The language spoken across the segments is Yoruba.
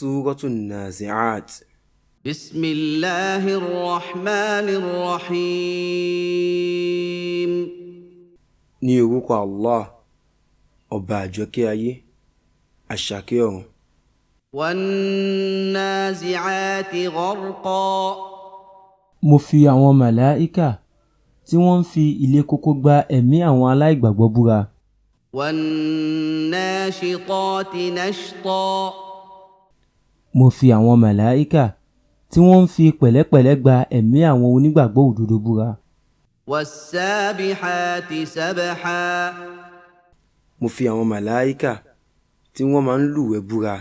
Súrọ́tù Nazi'at. بسم الله الرحمن الرحيم. Ní orúkọ Allah, ọba àjọkẹ́ ayé, àṣàkẹ́ ọ̀run. والنازعات غرقا. Mo fi àwọn màláíkà tí wọ́n ń fi ilé kókó gba ẹ̀mí àwọn aláìgbàgbọ́ búra. والناشطات نشطا. Mo fi àwọn màláíkà tí wọ́n ń fi pẹ̀lẹ́pẹ̀lẹ́ gba ẹ̀mí àwọn onígbàgbọ́ òdodo búra. والسابحات سبحا. Mo fi àwọn màláíkà tí wọ́n máa ń lúwẹ̀ẹ́ búra.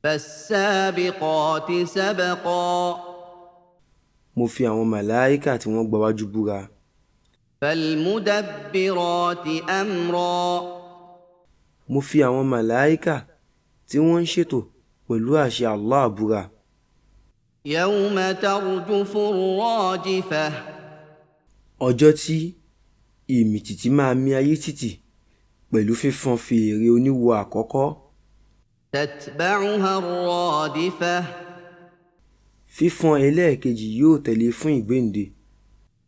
فالسابقات سبقا. Mo fi àwọn màláíkà tí wọ́n gbawájú búra. فالمدبرات أمرا. Mo fi àwọn màláíkà tí wọ́n ń ṣètò pẹ̀lú àṣẹ Allah búra. يوم ترجف الراجفة. Ọjọ́ tí ìmìtìtì máa mi ayé tìtì pẹ̀lú fífọn fèrè oníwo àkọ́kọ́. تتبعها الرادفة. Fífọn ẹlẹ́ẹ̀kejì yóò tẹ̀lé fún ìgbéǹde.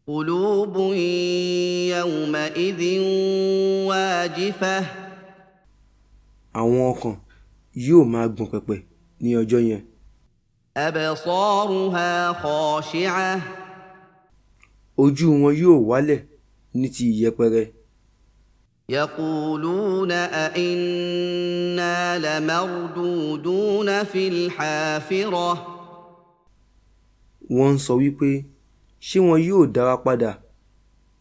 قلوب يومئذ واجفة. Àwọn ọkàn yóò máa gbọ̀n pẹ̀pẹ̀ ní ọjọ́ yẹn. أبصارها خاشعة. Ojú wọn yóò wálẹ̀ ní ti ìyẹpẹrẹ. يقولون أئنا لمردودون في الحافرة. Wọ́n ń sọ wípé, ṣé wọn yóò dá wa padà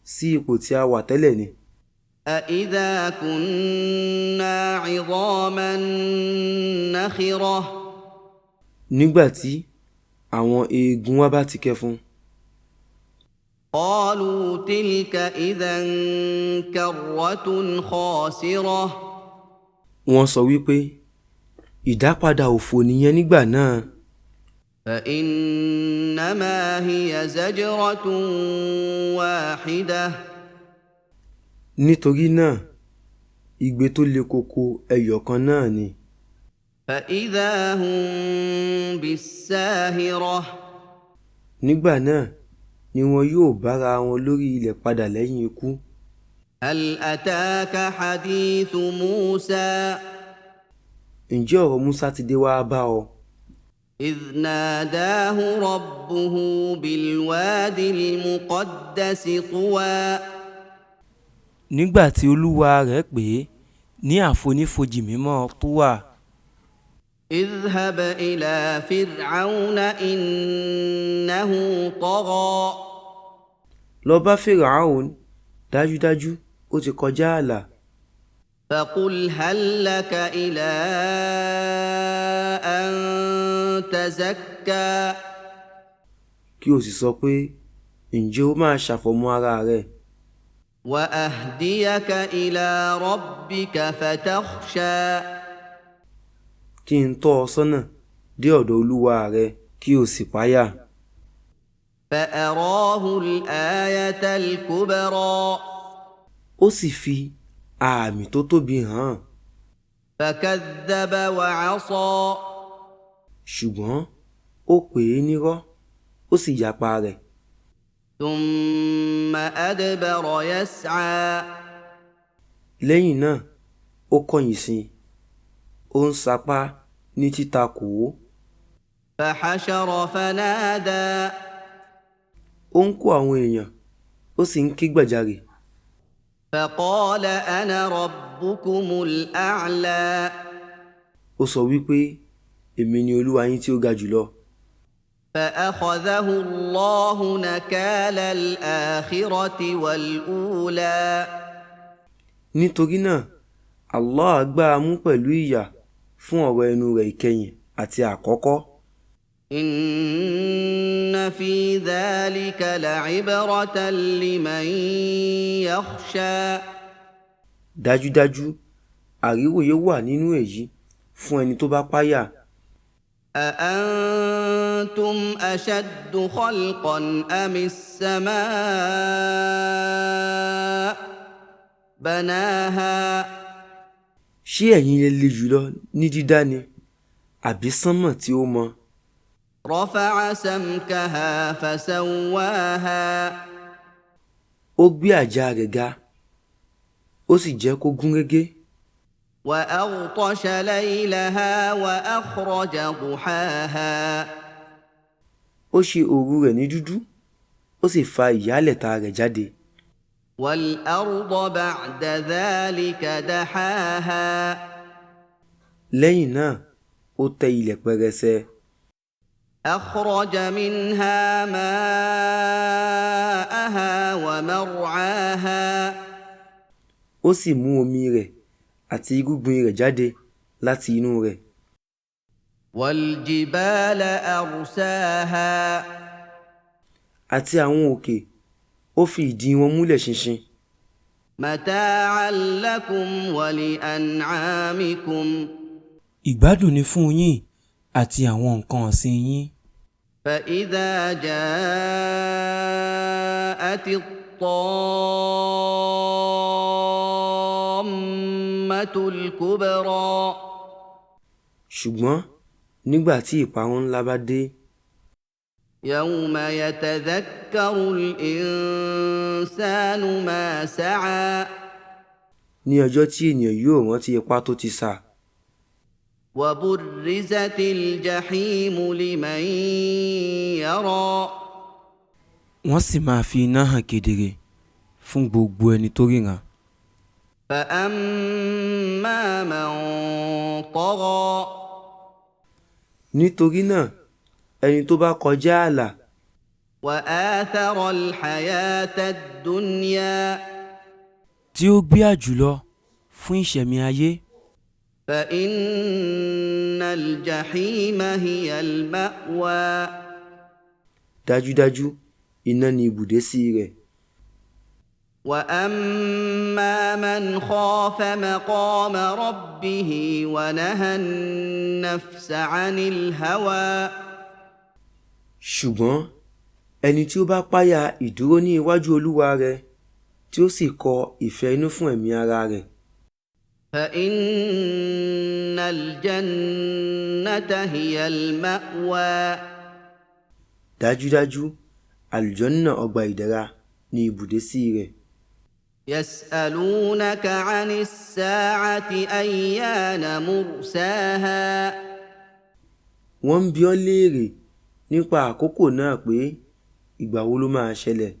sí ipò tí a wà tẹ́lẹ̀ ni? أإذا كنا عظاما نخرة. Nígbà tí àwọn eegun wa bá ti kẹfun. قالوا تلك إذا كرة خاسرة. Wọ́n sọ wípé, ìdápadà òfò nìyẹn nígbà náà. فإنما هي زجرة واحدة. Nítorí náà, igbe tó le koko ẹyọ kan náà ni. فإذا هم بالساهرة. Nígbà náà ni wọn yóò bára wọn lórí ilẹ̀ padà lẹ́yìn ikú. هل أتاك حديث موسى؟ Ǹjẹ́ ọ̀rọ̀ Musa ti dé wá bá ọ? إذ ناداه ربه بالواد المقدس طوى. Nígbà tí olúwa rẹ̀ pè é ní àfonífojì mímọ́ Túwà. اذهب إلى فرعون إنه طغى. Lọ bá Fíráúnà, dájúdájú ó ti kọjá ààlà. فقل هل لك إلى أن تزكى. Kí o sì sọ pé, ǹjẹ́ o máa ṣàfọ̀mọ́ ara rẹ? وأهديك إلى ربك فتخشى. Kí n tọ́ ọ sọ́nà dé ọ̀dọ̀ olúwa rẹ kí o sì páyà. فأراه الآية الكبرى. Ó sì fi àmì tó tóbi hàn. فكذب وعصى. Ṣùgbọ́n ó pè é nírọ́, ó sì yapa rẹ̀. ثم أدبر يسعى. Lẹ́yìn náà ó kọ̀yìn sí i, ó ń sapá ní títakò ó. فحشر فنادى. Ó ń kó àwọn èèyàn, ó sì ń ké gbàjarè. فقال أنا ربكم الأعلى. Ó sọ wípé, èmi ni olúwa yín tí ó ga jùlọ. فأخذه الله نكال الآخرة والأولى. Nítorí náà Allah gbá a mú pẹ̀lú ìyà fún ọ̀rọ̀ ẹnu rẹ̀ ìkẹyìn àti àkọ́kọ́. إن في ذلك لعبرة لمن يخشى. Dájúdájú, àríwòye wà nínú èyí fún ẹni tó bá páyà. أأنتم أشد خلقا أم السماء بناها؟ Ṣé ẹ̀yin lẹ le jùlọ ní dídá ni, Àbí sánmọ̀ tí ó mọ? رفع سمكها فسواها. Ó gbé àjà rẹ̀ ga, ó sì jẹ́ kó gún régé. وأغطش ليلها وأخرج ضحاها. Ó ṣe òru rẹ̀ ní dúdú, ó sì fa ìyálẹ̀ta rẹ̀ jáde. والأرض بعد ذلك دحاها. Lẹ́yìn náà ó tẹ́ ilẹ̀ pẹrẹsẹ. أخرج منها ماءها ومرعاها. Ó sì mú omi rẹ̀ àti irúgbìn rẹ̀ jáde láti inú rẹ̀. والجبال أرساها. Àti àwọn òkè, ó fi ìdí wọn múlẹ̀ ṣinṣin. متاعا لكم ولأنعامكم. Ìgbádùn ni fún yín àti àwọn nǹkan ọ̀sìn yín. فإذا جاءت الطامة الكبرى. Ṣùgbọ́n nígbà tí ìparun ńlá bá dé, يوم يتذكر الإنسان ما سعى. Ní ọjọ́ tí ènìyàn yóò rántí ipá tó ti sà, وبرزت الجحيم لمن يرى. Wọ́n sì máa fi iná hàn kedere fún gbogbo ẹni tó ríran. فأما من طغى. Nítorí náà, ẹni tó bá kọjá ààlà, وآثر الحياة الدنيا، tí ó gbé àjùlọ fún ìṣẹ̀mí ayé, فإن الجحيم هي المأوى. Dájúdájú, iná ni ibùdésí rẹ̀. وأما من خاف مقام ربه ونهى النفس عن الهوى، Ṣùgbọ́n ẹni tí ó bá páyà ìdúró ní iwájú Olúwa rẹ̀, tí ó sì kọ ìfẹ́ inú fún ẹ̀mí ara rẹ̀, فإن الجنة هي المأوى. Dájúdájú, àlùjánnà ọgbà ìdẹ̀ra ni ibùdésí rẹ̀. يسألونك عن الساعة أيان مرساها. Wọ́n ń bi ọ́ léèrè nípa àkókò náà pé, ìgbà wo ló máa ṣẹlẹ̀?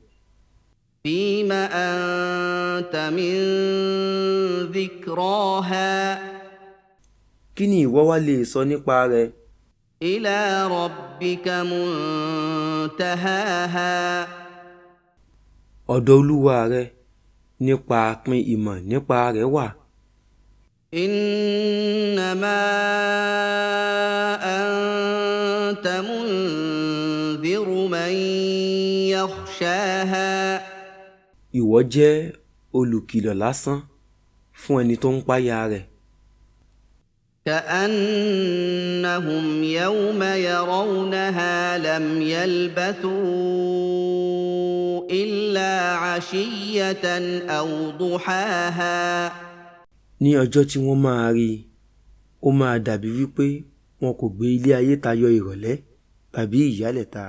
فيم أنت من ذكراها. Kí ni ìwọ wá lè sọ nípa rẹ̀? إلى ربك منتهاها. Ọ̀dọ̀ Olúwa rẹ nípa pin ìmọ̀ nípa rẹ̀ wà. إنما أنت منذر من يخشاها. Ìwọ jẹ́ olùkìlọ̀ lásán fún ẹni tó ń páyà rẹ̀. كأنهم يوم يرونها لم يلبثوا إلا عشية أو ضحاها. Ní ọjọ́ tí wọ́n máa rí i, ó máa dàbí wípé wọn kò gbé ilé ayé tayọ ìrọ̀lẹ́ tàbí ìyálẹ̀ta.